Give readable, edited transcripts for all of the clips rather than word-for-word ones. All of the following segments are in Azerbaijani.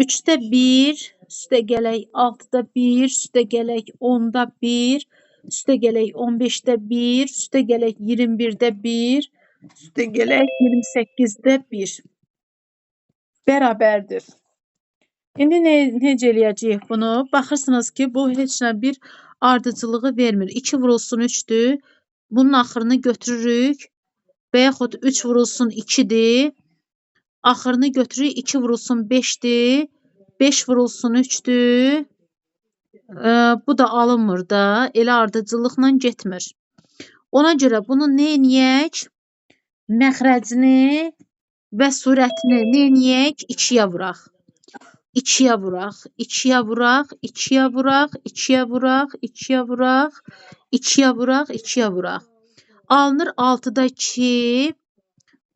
3-də 1, üstə gələk 6-da 1, üstə gələk 10-da 1, üstə gələk 15-də 1, üstə gələk 21-də 1, üstə gələk 28-də 1. Bərabərdir. İndi necə eləyəcəyik bunu? Baxırsınız ki, bu heç nə bir ardıcılığı vermir. 2 vurulsun 3-dür. Bunun axırını götürürük. Və yaxud 3 vurulsun 2-dir. Axırını götürürük. 2 vurulsun 5-dir. 5 vurulsun 3-dür. Bu da alınmır da. Elə ardıcıllıqla getmir. Ona görə bunu nə eləyək? Məxrəcini və surətini nə eləyək? 2-yə vuraq. 2-yə vuraq, 2-yə vuraq, 2-yə vuraq, 2-yə vuraq, 2-yə vuraq, 2-yə vuraq, 2-yə vuraq. Alınır 6-da 2,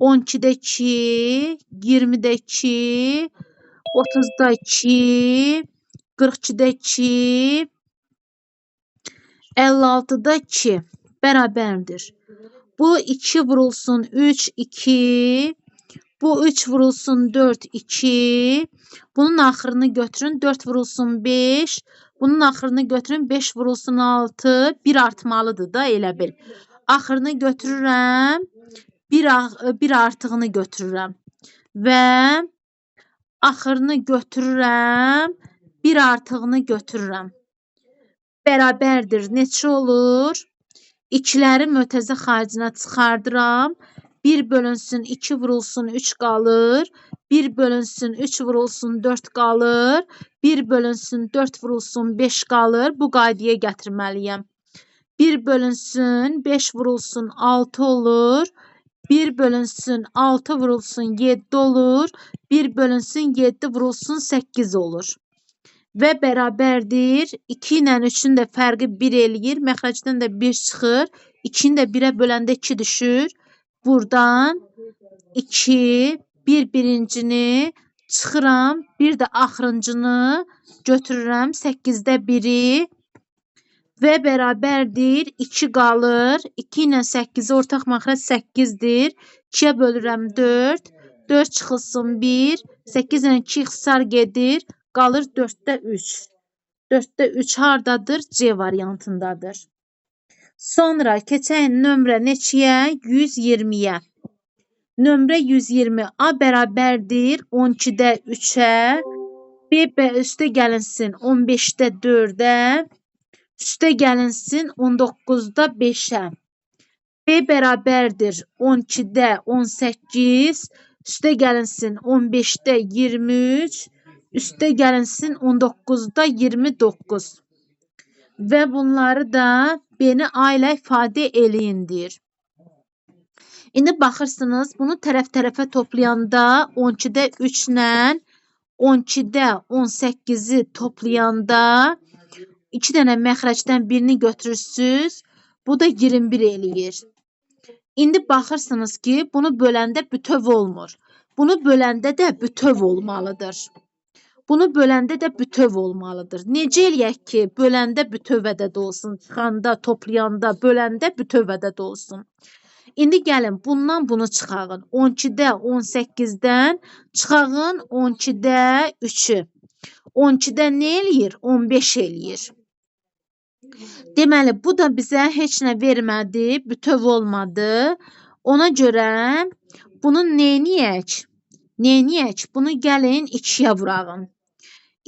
12-də 2, 20-də 2, 30-da 2, 42-də 2, 56-da 2 bərabərdir. Bu 2 vurulsun 3, 2, bu 3 vurulsun 4, 2. Bunun axırını götürün, 4 vurulsun 5. Bunun axırını götürün, 5 vurulsun 6. 1 artmalıdır da elə bil. Axırını götürürəm, bir artığını götürürəm. Və axırını götürürəm, bir artığını götürürəm. Bərabərdir. Neçə olur? İkiləri mötərizə xaricinə çıxardıram. 1 bölünsün 2 vurulsun 3 qalır. 1 bölünsün 3 vurulsun 4 qalır. 1 bölünsün 4 vurulsun 5 qalır. Bu qaydaya gətirməliyəm. 1 bölünsün 5 vurulsun 6 olur. 1 bölünsün 6 vurulsun 7 olur. 1 bölünsün 7 vurulsun 8 olur. Və bərabərdir. 2 ilə 3-ün də fərqi 1 eləyir. Məxrəcdən də 1 çıxır. 2-ni də 1-ə böləndə 2 düşür. Buradan 2, 1 birincini çıxıram, bir də axırıncını götürürəm, 8-də 1-i və bərabərdir, 2 qalır. 2 ilə 8-i ortaq məxrəc 8-dir. 2-yə bölürəm 4, 4 çıxılsın 1, 8 ilə 2 ixtisar gedir, qalır 4-də 3. 4-də 3 hardadır? C variantındadır. Sonra keçək nömrə neçəyə? 120-yə. Nömrə 120. A bərabərdir 12-də 3-ə. B üstə gəlinsin 15-də 4-ə. Üstə gəlinsin 19-da 5-ə. B bərabərdir 12-də 18. Üstə gəlinsin 15-də 23. Üstə gəlinsin 19-da 29. Və bunları da B-ni A ilə ifadə eləyin deyir. İndi baxırsınız, bunu tərəf-tərəfə toplayanda 12-də 3 ilə 12-də 18-i toplayanda 2 dənə məxrəcdən birini götürürsünüz. Bu da 21 eləyir. İndi baxırsınız ki, bunu böləndə bütöv olmur. Bunu böləndə də bütöv olmalıdır. Bunu böləndə də bütöv olmalıdır. Necə eləyək ki, böləndə bütöv ədəd olsun, çıxanda, toplayanda, böləndə bütöv ədəd olsun. İndi gəlin, bundan bunu çıxağın. 12-də 18-dən çıxağın 12-də 3-ü. 12-də nə eləyir? 15 eləyir. Deməli, bu da bizə heç nə vermədi, bütöv olmadı. Ona görə bunu neyniyək? Neyniyək? Bunu gəlin 2-yə vurağın.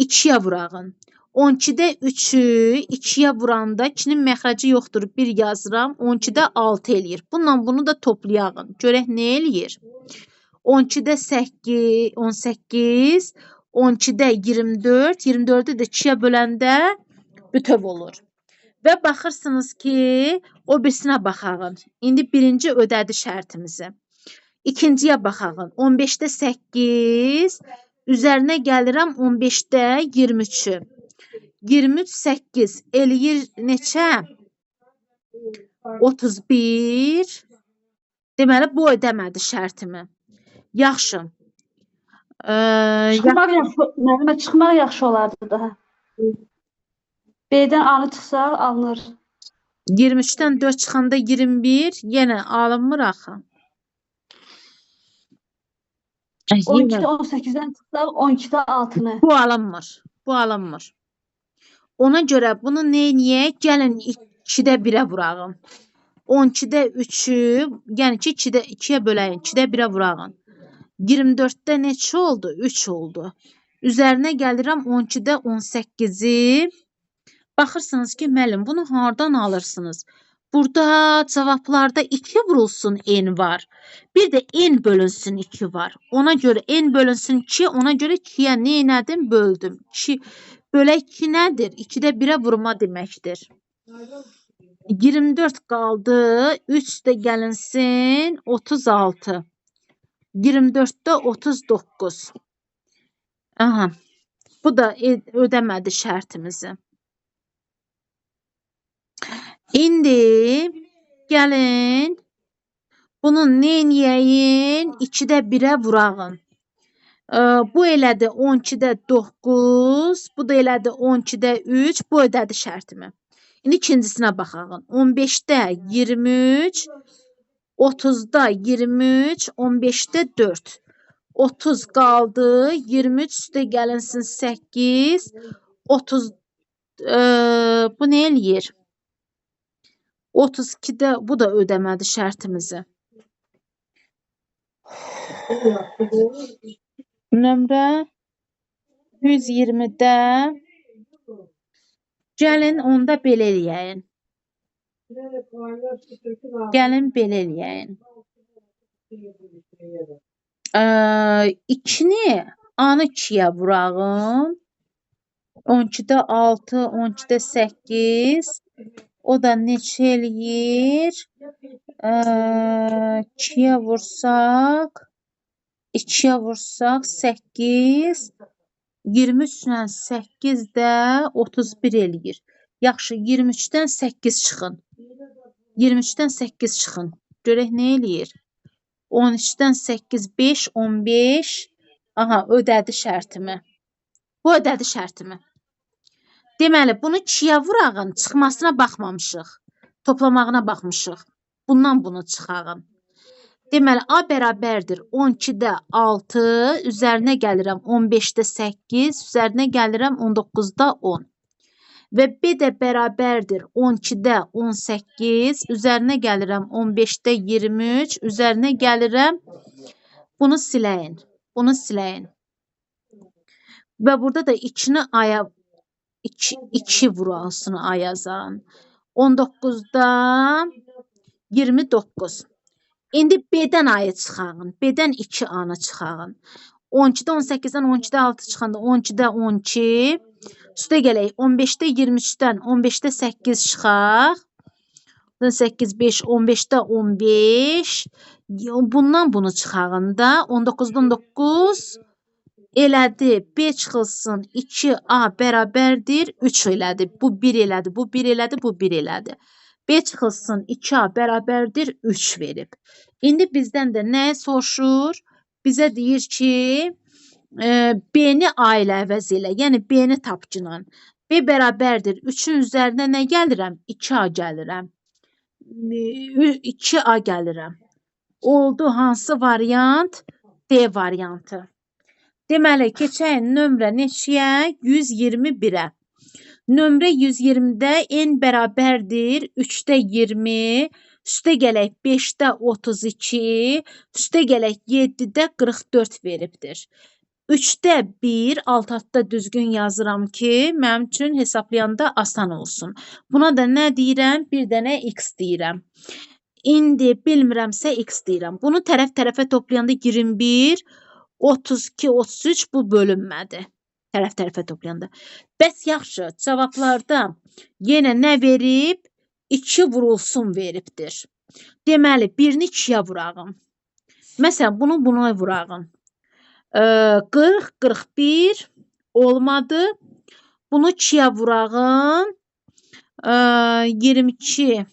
2-yə vurağın. 12-də 3-ü 2-yə vuranda 2-nin məxrəci yoxdur. 1 yazıram. 12-də 6 eləyir. Bununla bunu da toplayağın. Görək nə eləyir? 12-də 8, 18, 12-də 24, 24-ü də 2-yə böləndə bütöv olur. Və baxırsınız ki, o birisinə baxağın. İndi birinci ödədi şərtimizi. İkinciyə baxağın. 15-də 8, üzərinə gəlirəm 15-də 23-ü. 23, 8 eləyir neçə? 31. Deməli, bu ödəmədi şərtimi. Yaxşı. Çıxmaq yaxşı, müəllimə çıxmaq yaxşı olardı daha. B-dən A-nı çıxsaq alınır. 23-dən 4 çıxanda 21, yenə alınmır axı. Yenə 12-də 18-dən çıxsaq 12-də 6-nı. bu alınmır. Bu alınmır. Ona görə bunu neyniyək? Gəlin 2-də 1-ə vurağım. 12-də 3-ü, yəni ki 2-də 2-yə böləyin, 2-də 1-ə vurağın. 24-də neçə oldu? 3 oldu. Üzərinə gəlirəm 12-də 18-i. Baxırsınız ki, müəllim, bunu hardan alırsınız? Burada cavablarda 2 vurulsun n var. Bir də n bölünsün 2 var. Ona görə n bölünsün 2, ona görə 2-yə nə elədim? Böldüm. 2 bölək 2 nədir? 2-də 1-ə vurma deməkdir. 24 qaldı. 3 də gəlinsin 36. 24-də 39. Aha. Bu da ödəmədi şərtimizi. İndi gəlin bunu neyniyəyin? 2-də 1-ə vurağın. Bu elədi 12-də 9, bu da elədi 12-də 3, bu ödədi şərtimi. İndi ikincisinə baxağın. 15-də 23, 30-da 23, 15-də 4. 30 qaldı, 23 üstə gəlinsin 8, 30, bu nə eləyir? 32-də bu da ödəmədi şərtimizi. Nömrə 120-də gəlin onda belə eləyəyin. Gəlin belə eləyəyin. 2-ni A-nı 2-yə vurağım. 12-də 6, 12-də 8. O da neçə eləyir? 2-yə vursaq, 2-yə vursaq 8, 23 ilə 8 də 31 eləyir. Yaxşı, 23-dən 8 çıxın. 23-dən 8 çıxın. Görək nə eləyir? 13-dən 8, 5, 15. Aha, ödədi şərtimi. Bu ödədi şərtimi. Deməli, bunu 2-yə vurağın, çıxmasına baxmamışıq. Toplamağına baxmışıq. Bundan bunu çıxağın. Deməli, A bərabərdir 12-də 6, üzərinə gəlirəm 15-də 8, üzərinə gəlirəm 19-da 10. Və B də bərabərdir 12-də 18, üzərinə gəlirəm 15-də 23, üzərinə gəlirəm, bunu siləyin, bunu siləyin. Və burada da 2-ni A-ya, 2 vurulsun A yazan. 19-da 29. İndi B-dən A-yı çıxağın. B-dən 2 A-nı çıxağın. 12-də 18-dən 12-də 6 çıxanda 12-də 12. Üstə gələk 15-də 23-dən 15-də 8 çıxaq. 8, 5, 15-də 15. Bundan bunu çıxağın da 19-da 19 elədi. B çıxılsın 2A bərabərdir 3 elədi. Bu 1 elədi, bu 1 elədi, bu 1 elədi. B çıxılsın 2A bərabərdir 3 verib. İndi bizdən də nə soruşur? Bizə deyir ki, B-ni A ilə əvəz elə. Yəni B-ni tapcınan. B bərabərdir 3-ün üzərinə nə gəlirəm? 2A gəlirəm. 2A gəlirəm. Oldu hansı variant? D variantı. Deməli, keçək nömrə neçəyə? 121-ə. Nömrə 120-də n bərabərdir 3-də 20, üstə gələk 5-də 32, üstə gələk 7-də 44 veribdir. 3-də 1, alt-altda düzgün yazıram ki, mənim üçün hesablayanda asan olsun. Buna da nə deyirəm? Bir dənə x deyirəm. İndi bilmirəmsə x deyirəm. Bunu tərəf-tərəfə toplayanda 21, 32, 33 bu bölünmədi. Tərəf-tərəfə toplayanda. Bəs yaxşı, cavablarda yenə nə verib? 2 vurulsun veribdir. Deməli, birini 2-yə vurağım. Məsələn, bunu buna vurağım. 40, 41 olmadı. Bunu 2-yə vurağım. 22,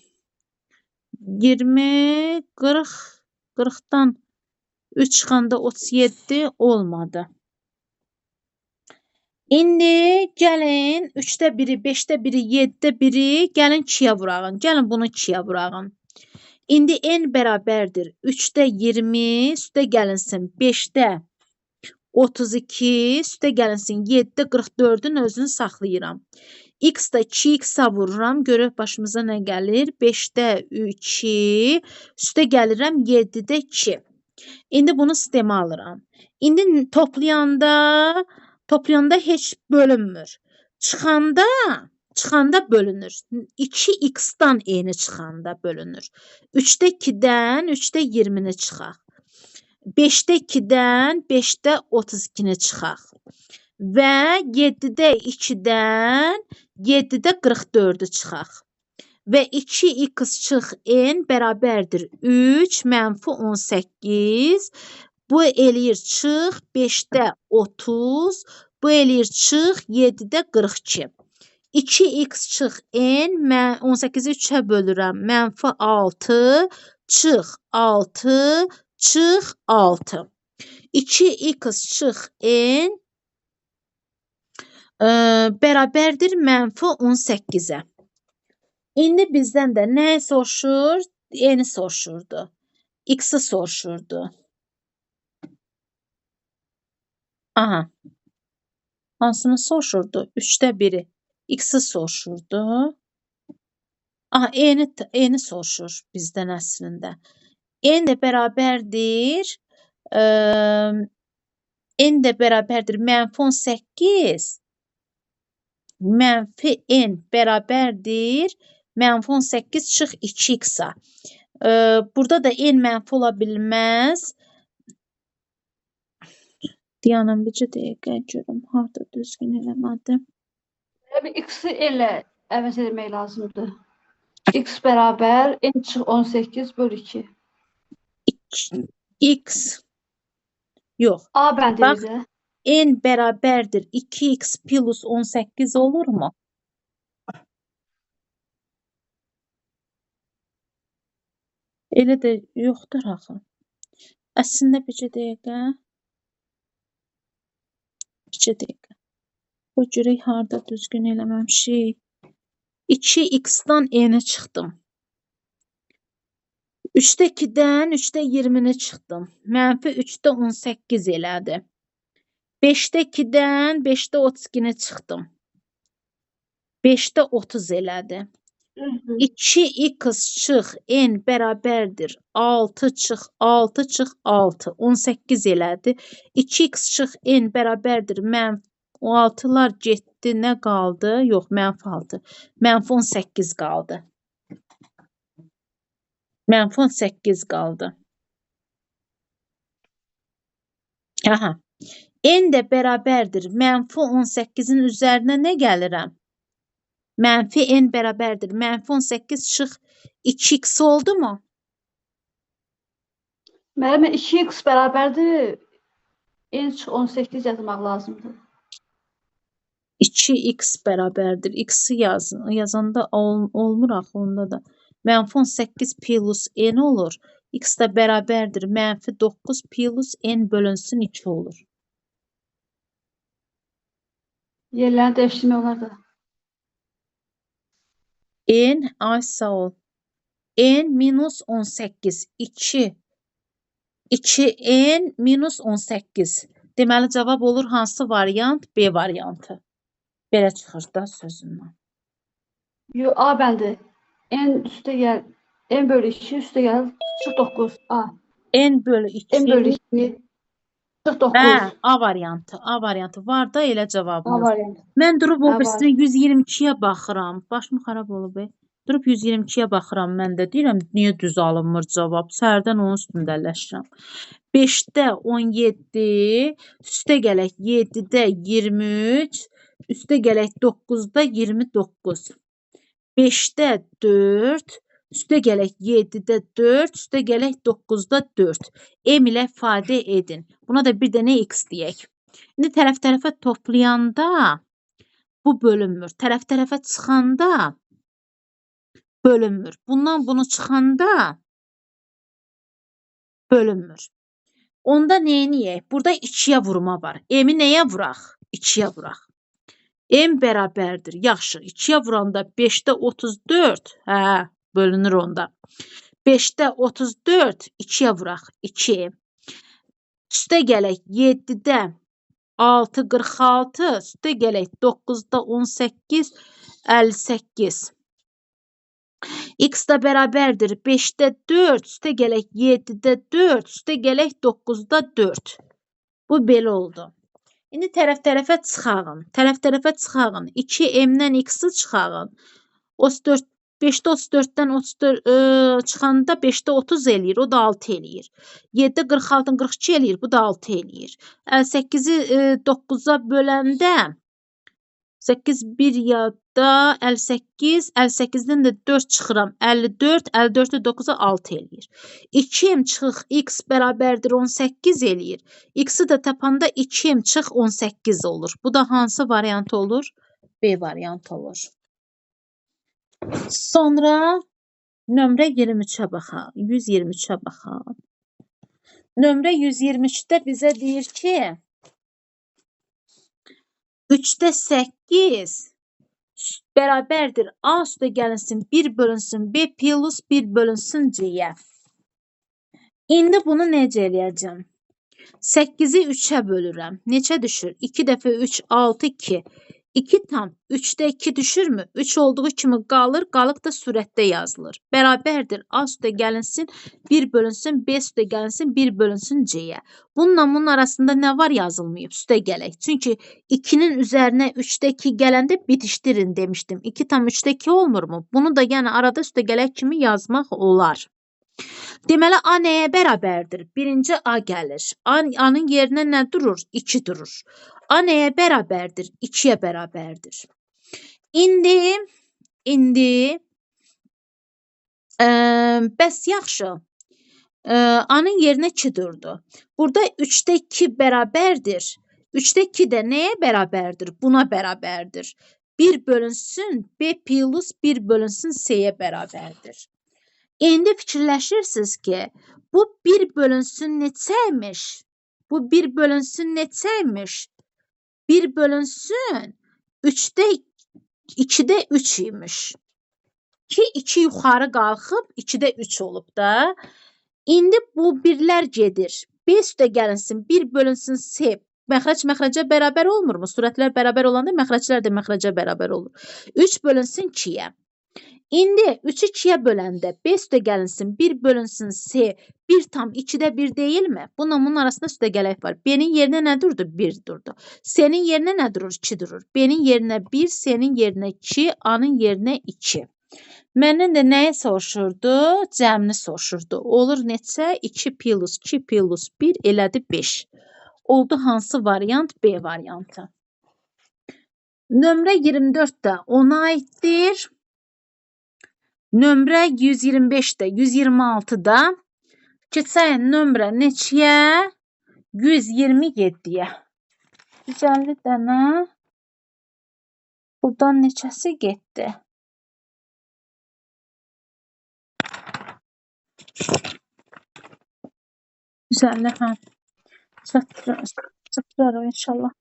20, 40, 40-dan 3 çıxanda 37 olmadı. İndi gəlin 3-də 1-i, 5-də 1-i, 7-də 1-i gəlin 2-yə vurağın. Gəlin bunu 2-yə vurağın. İndi n bərabərdir 3-də 20, üstə gəlinsin 5-də 32, üstə gəlinsin 7-də 44-ün özünü saxlayıram. X də 2x-a vururam, görək başımıza nə gəlir? 5-də 2, üstə gəlirəm 7-də 2. İndi bunu sistemə alıram. İndi toplayanda heç bölünmür. Çıxanda bölünür. 2x-dan n-i çıxanda bölünür. 3-də 2-dən 3-də 20-ni çıxaq. 5-də 2-dən 5-də 32-ni çıxaq. Və 7-də 2-dən 7-də 44-ü çıxaq. Və 2x çıx n bərabərdir 3 mənfi 18. Bu eləyir çıx 5-də 30. Bu eləyir çıx 7-də 42. 2x çıx n, 18-i 3-ə bölürəm. Mənfi 6, çıx 6, çıx 6. 2x çıx n bərabərdir mənfi 18-ə. İndi bizdən də nə soruşur? N-i soruşurdu. X-i soruşurdu. Aha. Hansını soruşurdu? 3-də 1-i. X-i soruşurdu. Aha, N-i soruşur bizdən əslində. N də bərabərdir. N də bərabərdir. Mənfi 18. Mənfi N bərabərdir. Mənfi 18 çıx 2x-a. Burada da N mənfi ola bilməz. Diyanım, bircə dəqiqə görüm. Harda düzgün eləmədim. X-i N-lə əvəz etmək lazımdır. X bərabər N çıx 18 böl 2. X. Yox. A bəndi Bax, bizə. N bərabərdir 2x plus 18 olurmu? Elə də yoxdur axı. Əslində bircə dəqiqə. Bircə dəqiqə. Qoy görək harda düzgün eləməmişik. 2x-dan N-i çıxdım. 3-də 2-dən 3-də 20-ni çıxdım. Mənfi 3-də 18 elədi. 5-də 2-dən 5-də 32-ni çıxdım. 5-də 30 elədi. 2x çıx n bərabərdir 6 çıx 6 çıx 6 18 elədi. 2x çıx n bərabərdir mənfi 6-lar getdi, nə qaldı? Yox, mənfi 6. Mənfi 18 qaldı. Mənfi 18 qaldı. Aha. N də bərabərdir. Mənfi 18-in üzərinə nə gəlirəm? Mənfi N bərabərdir. Mənfi 18 çıx 2x oldu mu? Müəllim, 2x bərabərdir. N çıx 18 yazmaq lazımdır. 2x bərabərdir. X-i yazanda olmur axı onda da. Mənfi 18 plus N olur. X də bərabərdir. Mənfi 9 plus N bölünsün 2 olur. Yerlərini dəyişdirmək olar da. N, ay sağ ol. N minus 18. 2. 2N minus 18. Deməli, cavab olur hansı variant? B variantı. Belə çıxır da sözündən. Yo, A bəndi. N üstə gəl. N bölü 2 üstə gəl. Çıx 9. A. N bölü 2. N bölü 2. Çıx 9. Hə, A variantı. A variantı var da elə cavabımız. A variantı. Mən durub o birisini 122-yə baxıram. Başım xarab olub. Durub 122-yə baxıram mən də. Deyirəm, niyə düz alınmır cavab? Səhərdən onun üstündə əlləşirəm. 5-də 17, üstə gələk 7-də 23, üstə gələk 9-da 29. 5-də 4, üstə gələk 7-də 4, üstə gələk 9-da 4. M ilə ifadə edin. Buna da bir dənə x deyək. İndi tərəf-tərəfə toplayanda bu bölünmür. Tərəf-tərəfə çıxanda bölünmür. Bundan bunu çıxanda bölünmür. Onda neyniyək? Burada 2-yə vurma var. M-i nəyə vuraq? 2-yə vuraq. M bərabərdir. Yaxşı, 2-yə vuranda 5-də 34, hə, bölünür onda. 5-də 34, 2-yə vuraq. 2. Üstə gələk 7-də 6, 46, üstə gələk 9-da 18, 58. X da bərabərdir 5-də 4, üstə gələk 7-də 4, üstə gələk 9-da 4. Bu belə oldu. İndi tərəf-tərəfə çıxağın. Tərəf-tərəfə çıxağın. 2m-dən x-i çıxağın. 34, 5-də 34-dən 34 çıxanda 5-də 30 eləyir, o da 6 eləyir. 7-də 46-dan 42 eləyir, bu da 6 eləyir. 58-i 9-a böləndə 8 1 yadda 58, 58-dən də 4 çıxıram, 54, 54-ü 9-a 6 eləyir. 2m çıx x bərabərdir 18 eləyir. X-i də tapanda 2m çıx 18 olur. Bu da hansı variant olur? B variantı olur. Sonra nömrə 23-ə baxaq. 123-ə baxaq. Nömrə 123-də bizə deyir ki, 3-də 8 bərabərdir A üstə gəlinsin 1 bölünsün B plus 1 bölünsün C-yə. İndi bunu necə eləyəcəm? 8-i 3-ə bölürəm. Neçə düşür? 2 dəfə 3, 6, 2. 2 tam 3-də 2 düşürmü? 3 olduğu kimi qalır, qalıq da sürətdə yazılır. Bərabərdir A üstə gəlinsin 1 bölünsün B üstə gəlinsin 1 bölünsün C-yə. Bununla bunun arasında nə var yazılmayıb? Üstə gələk. Çünki 2-nin üzərinə 3-də 2 gələndə bitişdirin demişdim. 2 tam 3-də 2 olmurmu? Bunu da yəni arada üstə gələk kimi yazmaq olar. Deməli, A nəyə bərabərdir? Birinci A gəlir. A-nın yerinə nə durur? 2 durur. A nəyə bərabərdir? 2-yə bərabərdir. İndi, bəs yaxşı. A-nın yerinə 2 durdu. Burada 3-də 2 bərabərdir. 3-də 2 də nəyə bərabərdir? Buna bərabərdir. 1 bölünsün B plus 1 bölünsün C-yə bərabərdir. İndi fikirləşirsiniz ki, bu 1 bölünsün neçəymiş? Bu 1 bölünsün neçəymiş? 1 bölünsün 3-də 2-də 3 imiş. Ki, 2 yuxarı qalxıb 2-də 3 olub da. İndi bu birlər gedir. B üstə gəlinsin 1 bölünsün C. Məxrəc məxrəcə bərabər olmurmu? Sürətlər bərabər olanda məxrəclər də məxrəcə bərabər olur. 3 bölünsün 2-yə. İndi 3-ü 2-yə böləndə B üstə gəlinsin 1 bölünsün C 1 tam 2-də 1 deyilmi? Bununla bunun arasında üstə gələk var. B-nin yerinə nə durdu? 1 durdu. C-nin yerinə nə durur? 2 durur. B-nin yerinə 1, C-nin yerinə 2, A-nın yerinə 2. Məndən də nəyi soruşurdu? Cəmini soruşurdu. Olur neçə? 2 plus 2 plus 1 elədi 5. Oldu hansı variant? B variantı. Nömrə 24 də ona aiddir. Nömrə 125-də, 126-da. Keçək nömrə neçəyə? 127-yə. 150 dənə. Buradan neçəsi getdi? 150, hə. Çatdırarıq inşallah.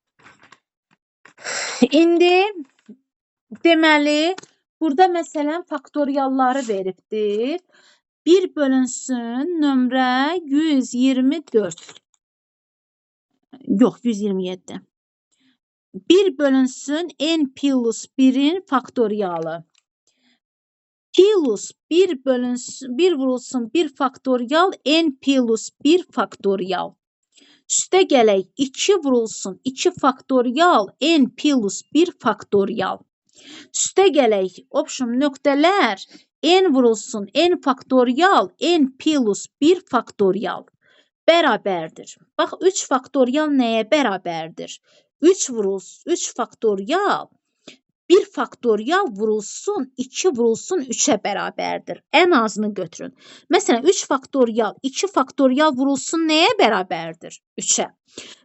İndi deməli, burada məsələn faktorialları veribdir. 1 bölünsün nömrə 124. Yox, 127. 1 bölünsün n plus 1-in faktorialı. Plus 1 bölünsün, 1 vurulsun 1 faktorial n plus 1 faktorial. Üstə gələk 2 vurulsun 2 faktorial n plus 1 faktorial. Üstə gələk, opşum nöqtələr n vurulsun n faktorial n plus 1 faktorial bərabərdir. Bax, 3 faktorial nəyə bərabərdir? 3 vurulsun 3 faktorial 1 faktorial vurulsun 2 vurulsun 3-ə bərabərdir. Ən azını götürün. Məsələn, 3 faktorial 2 faktorial vurulsun nəyə bərabərdir? 3-ə.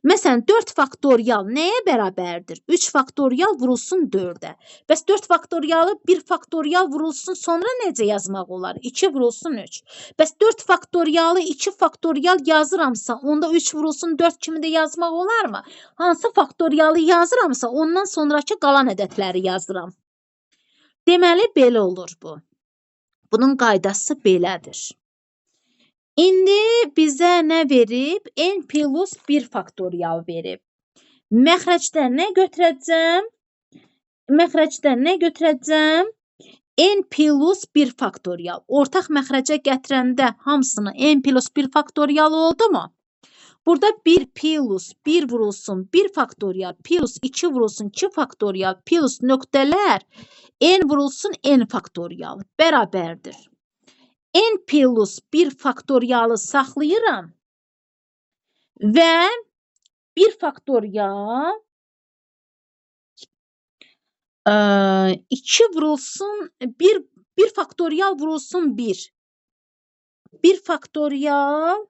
Məsələn, 4 faktorial nəyə bərabərdir? 3 faktorial vurulsun 4-ə. Bəs 4 faktorialı 1 faktorial vurulsun sonra necə yazmaq olar? 2 vurulsun 3. Bəs 4 faktorialı 2 faktorial yazıramsa, onda 3 vurulsun 4 kimi də yazmaq olarmı? Hansı faktorialı yazıramsa, ondan sonrakı qalan ədədləri yazıram. Deməli, belə olur bu. Bunun qaydası belədir. İndi bizə nə verib? N plus 1 faktorial verib. Məxrəcdə nə götürəcəm? Məxrəcdə nə götürəcəm? N plus 1 faktorial. Ortaq məxrəcə gətirəndə hamısını n plus 1 faktorial oldu mu? Burada 1 plus 1 vurulsun 1 faktorial plus 2 vurulsun 2 faktorial plus nöqtələr n vurulsun n faktorial bərabərdir. N plus 1 faktorialı saxlayıram və 1 faktorial 2 vurulsun 1 faktorial vurulsun 1. 1 faktorial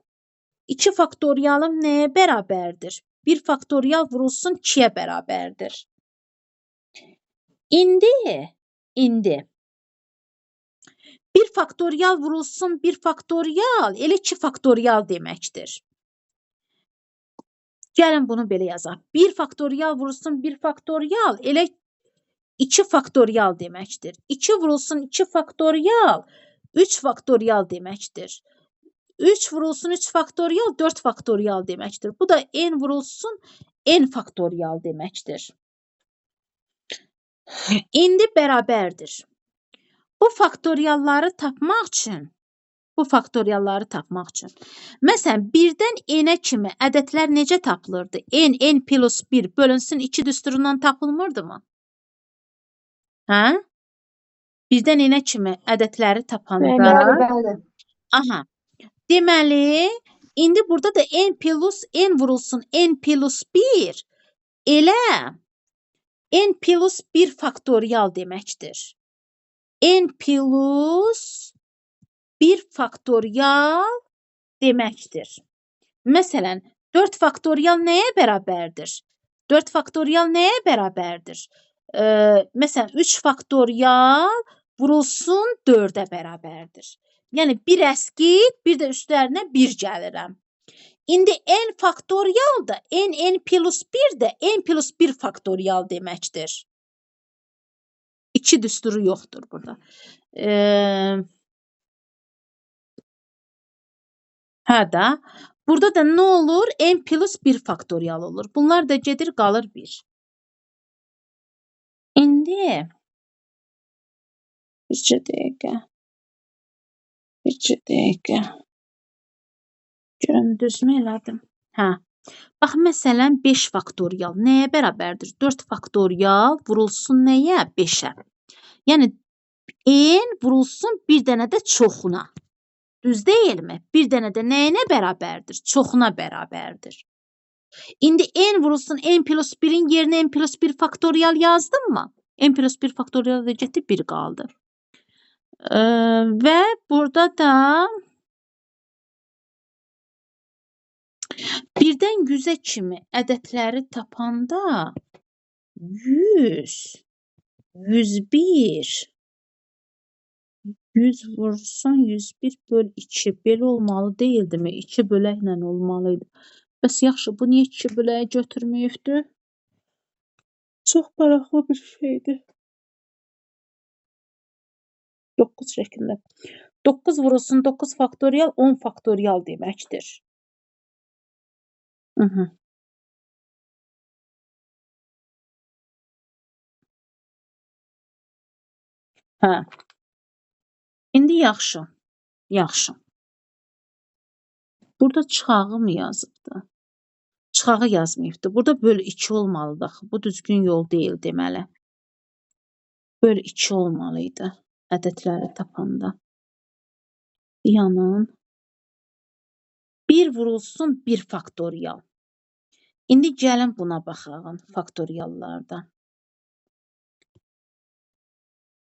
2 faktorialım nəyə bərabərdir? 1 faktorial vurulsun 2-yə bərabərdir. İndi 1 faktorial vurulsun 1 faktorial elə 2 faktorial deməkdir. Gəlin bunu belə yazaq. 1 faktorial vurulsun 1 faktorial elə 2 faktorial deməkdir. 2 vurulsun 2 faktorial 3 faktorial deməkdir. 3 vurulsun 3 faktorial 4 faktorial deməkdir. Bu da n vurulsun n faktorial deməkdir. İndi bərabərdir. Bu faktorialları tapmaq üçün məsələn 1-dən n-ə kimi ədədlər necə tapılırdı? N, n plus 1 bölünsün 2 düsturundan tapılmırdı mı? Hə? 1-dən n-ə kimi ədədləri tapanda. Bəli, bəli. Aha. Deməli, indi burada da n plus n vurulsun n plus 1 elə n plus 1 faktorial deməkdir. N plus 1 faktorial deməkdir. Məsələn, 4 faktorial nəyə bərabərdir? 4 faktorial nəyə bərabərdir? Məsələn, 3 faktorial vurulsun 4-ə bərabərdir. Yəni, bir əskik, bir də üstlərinə 1 gəlirəm. İndi n faktorial da, n, n plus 1 də n plus 1 faktorial deməkdir. 2 düsturu yoxdur burada. Hə də. Burada da nə olur? N plus 1 faktorial olur. Bunlar da gedir, qalır 1. İndi bircə dəqiqə. Bircə dəqiqə. Görün, düzmü elədim? Hə. Bax, məsələn, 5 faktorial nəyə bərabərdir? 4 faktorial vurulsun nəyə? 5-ə. Yəni, n vurulsun bir dənə də çoxuna. Düz deyilmi? Bir dənə də nəyinə bərabərdir? Çoxuna bərabərdir. İndi n vurulsun n plus 1-in yerinə n plus 1 faktorial yazdım mı? N plus 1 faktorial da getdi, 1 qaldı. Və burada da 1-dən 100-ə kimi ədədləri tapanda 100, 101, 100 vursun 101 böl 2. Belə olmalı deyildimi? 2 böləklə olmalı idi. Bəs yaxşı, bu niyə 2 böləyə götürməyibdir? Çox maraqlı bir şeydir. 9 şəklində. 9 vurulsun 9 faktorial 10 faktorial deməkdir. Hə. İndi yaxşı. Yaxşı. Burada çıxağı mı yazıbdı? Çıxağı yazmayıbdı. Burada böl 2 olmalıdır axı. Bu düzgün yol deyil deməli. Böl 2 olmalıydı ədədləri tapanda. Yanın. 1 vurulsun 1 faktorial. İndi gəlin buna baxağın faktoriallarda.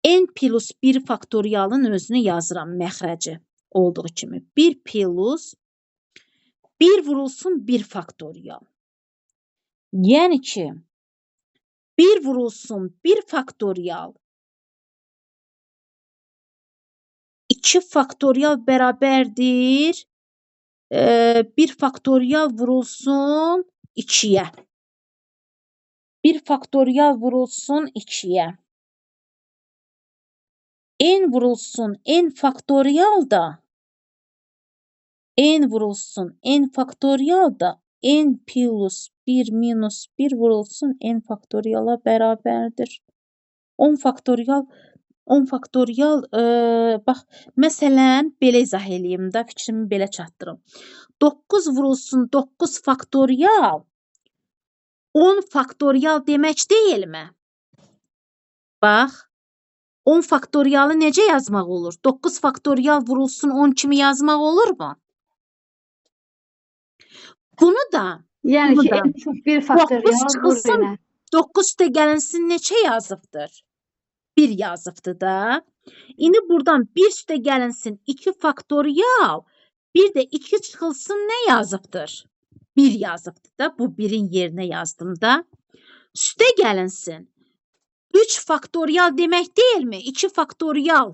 N plus 1 faktorialın özünü yazıram məxrəci olduğu kimi. 1 plus 1 vurulsun 1 faktorial. Yəni ki, 1 vurulsun 1 faktorial 2 faktorial bərabərdir. 1 faktorial vurulsun 2-yə. 1 faktorial vurulsun 2-yə. N vurulsun n faktorial da n vurulsun n faktorial da N plus 1 minus 1 vurulsun n faktoriala bərabərdir. 10 faktorial 10 faktorial, bax, məsələn, belə izah eləyim də, fikrimi belə çatdırım. 9 vurulsun 9 faktorial 10 faktorial demək deyilmi? Bax, 10 faktorialı necə yazmaq olur? 9 faktorial vurulsun 10 kimi yazmaq olurmu? Bunu da, Yəni bunu ki, da n çıx 1 9 faktorial vur çıxılsın, n-ə. 9 üstə gəlinsin neçə yazıbdır? 1 yazıbdır da. İndi buradan 1 üstə gəlinsin 2 faktorial, bir də 2 çıxılsın nə yazıbdır? 1 yazıbdır da. Bu 1-in yerinə yazdım da. Üstə gəlinsin 3 faktorial demək deyilmi? 2 faktorial.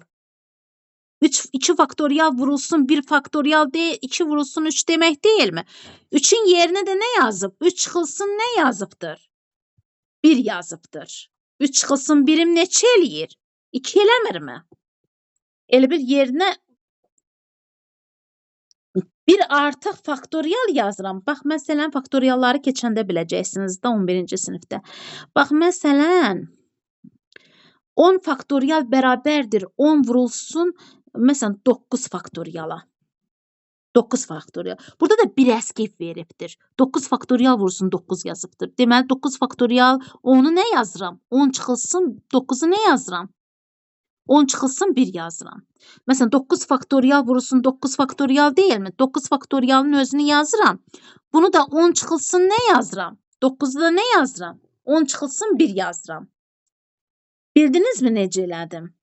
3, 2 faktorial vurulsun 1 faktorial deyil, 2 vurulsun 3 demək deyilmi? 3-ün yerinə də nə yazıb? 3 çıxılsın nə yazıbdır? 1 yazıbdır. 3 çıxılsın 1-im neçə eləyir? 2 eləmirmi? Elə bir yerinə bir artıq faktorial yazıram. Bax, məsələn, faktorialları keçəndə biləcəksiniz də 11-ci sinifdə. Bax, məsələn, 10 faktorial bərabərdir 10 vurulsun, məsələn, 9 faktoriala. 9 faktorial. Burada da bir əskif veribdir. 9 faktorial vurulsun 9 yazıbdır. Deməli, 9 faktorial 10-u nə yazıram? 10 çıxılsın 9-u nə yazıram? 10 çıxılsın 1 yazıram. Məsələn, 9 faktorial vurulsun 9 faktorial deyilmi? 9 faktorialın özünü yazıram. Bunu da 10 çıxılsın nə yazıram? 9-u da nə yazıram? 10 çıxılsın 1 yazıram. Bildinizmi necə elədim?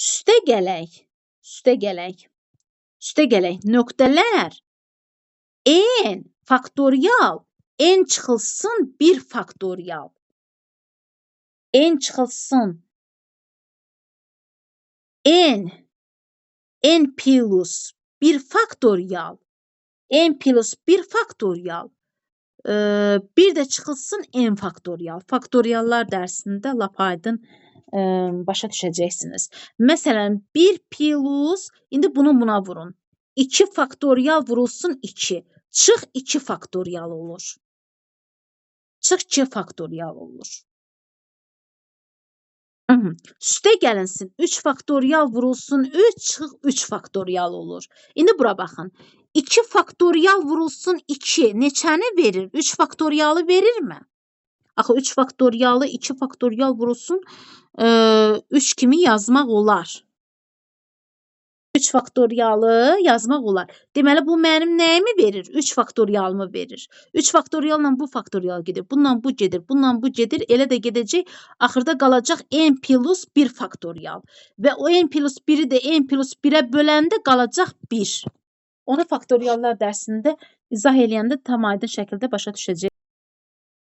Üstə gələk. Üstə gələk. Üstə gələk. Nöqtələr n faktorial n çıxılsın 1 faktorial. N çıxılsın n n plus 1 faktorial n plus 1 faktorial bir də çıxılsın n faktorial. Faktoriallar dərsində lap aydın başa düşəcəksiniz. Məsələn, 1 plus, indi bunu buna vurun. 2 faktorial vurulsun 2. Çıx 2 faktorial olur. Çıx 2 faktorial olur. Üstə gəlinsin 3 faktorial vurulsun 3, çıx 3 faktorial olur. İndi bura baxın. 2 faktorial vurulsun 2 neçəni verir? 3 faktorialı verirmi? Axı 3 faktorialı 2 faktorial vurulsun 3 kimi yazmaq olar. 3 faktorialı yazmaq olar. Deməli, bu mənim nəyimi verir? 3 faktorialımı verir. 3 faktorialla bu faktorial gedir. Bununla bu gedir. Bununla bu gedir. Elə də gedəcək. Axırda qalacaq n plus 1 faktorial. Və o n plus 1-i də n plus 1-ə böləndə qalacaq 1. Onu faktoriallar dərsində izah eləyəndə tam aydın şəkildə başa düşəcək.